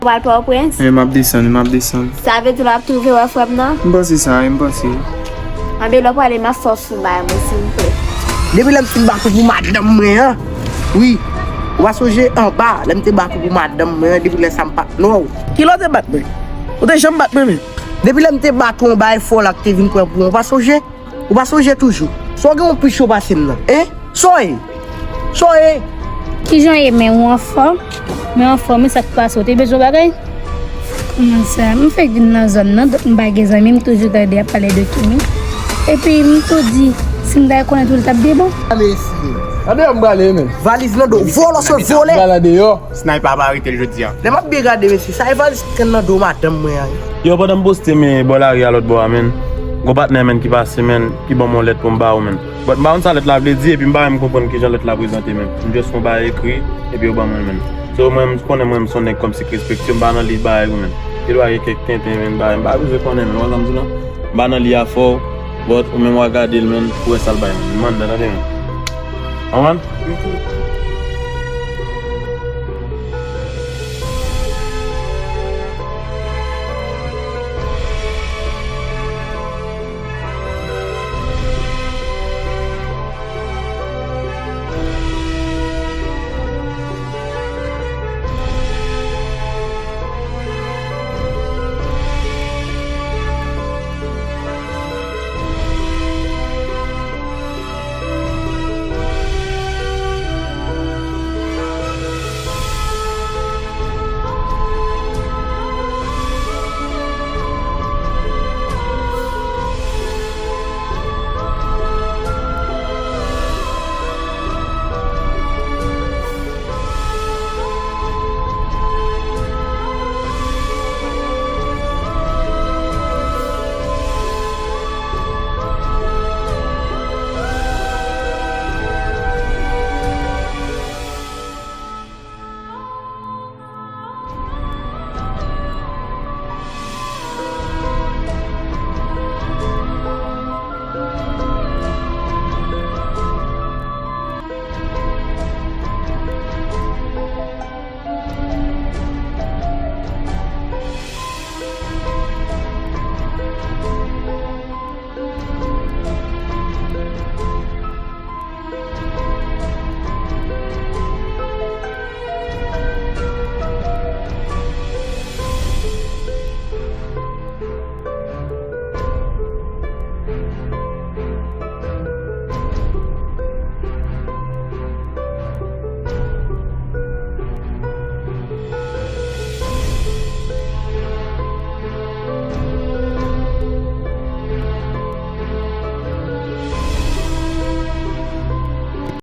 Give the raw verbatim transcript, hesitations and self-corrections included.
Ou pral Pòtoprens? Wi, m ap desann, m ap desann. Sa vle di w ap tou veye wè frè m nan? M panse sa, wi, m panse. Anben lè w prale, m ap fè w sou bagay mwen, silvouplè. Depi lè m fin bat ou pou madanm mwen an, wi. Ou pa sonje anba, lè m te bat ou pou madanm mwen an, depi lè sa m pa. Non. Kilè w te bat mwen? Ou te janm bat mwen menm. Depi lè m te bat ou anba e fò la k te vin pran pou ou, ou pa sonje? Ou pa sonje toujou? Sa w gen yon pi cho pase m nan, en? Sa w ye? Sa w ye? Kijan w ye men ou anfòm? Mwen anfòm wi, sa k pase? Ou te bezwen bagay? Kòman sa? M fèk vin nan zòn nan, donk m pa gen zanmi, m toujou tande y ap pale de Kimi. Epi m tou di, si m ta konnen tou, l t ap gen bon. Mesye. Andeyò m prale, men. Valiz nan do, vòlò sòt vòlè. Prale andeyò. Sniper ap arete l jodi a. Lè m ap byen gade, mesye, sa e valiz ki nan do madanm mwen an. Yo, pandan m poste men bò lari a lòt bò a, men, gon patnè, men, ki pase, men, ki ban m yon lèt pou m ba ou, men. But m pa konn sa lèt la vle di, epi m pa menm konprann kijan lèt la prezante, men. M just wè yon bagay ekri, epi yo ban mwen, men. So, mwen, m konnen mwen, m se yon nèg kòmsi k respektye, m pa nan li bagay ou, men. Gen dwa gen kèk tenten, men, bagay, m pa bezwen konnen, men, ou konn sa m di w la? M pa nan li afè w, but ou menm w a gade l, men, pou wè sa l bay, men. M anndan, tande, men. Konprann?